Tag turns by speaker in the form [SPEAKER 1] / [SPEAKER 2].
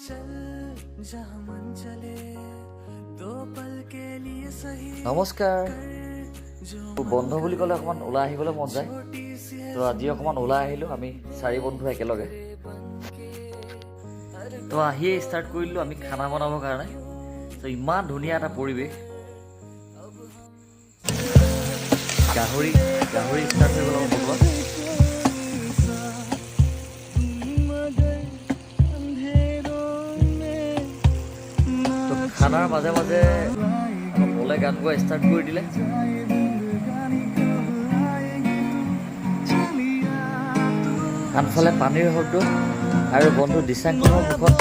[SPEAKER 1] चल जहाँ मन चले, दो पल के लिए सही।
[SPEAKER 2] নমস্কাৰ।
[SPEAKER 1] जो
[SPEAKER 2] বন্ধ বুলি ক'লে অকণমান ওলাই আহিবলৈ মন যায়।
[SPEAKER 1] छोटी सी है।
[SPEAKER 2] তো আজি অকণমান ওলাই আহিলোঁ আমি চাৰি বন্ধু একেলগে। তো আহিয়ে ষ্টাৰ্ট কৰিলোঁ আমি খানা বনাবৰ কাৰণে। তো ইমান ধুনীয়া এটা পৰিৱেশ। গাহৰি গাহৰি ষ্টাৰ্ট হৈ গ'ল আমাৰ বনোৱা।
[SPEAKER 1] मगर अंधेरों में
[SPEAKER 2] তো খানাৰ মাজে মাজে আমাৰ বলে গান গোৱা ষ্টাৰ্ট কৰি দিলে।
[SPEAKER 1] जाए जिंदगानी, कब आएगी तू? चलिया तू।
[SPEAKER 2] আনফালে পানীৰ শব্দ আৰু বন্ধু দিশাংকনৰ মুখত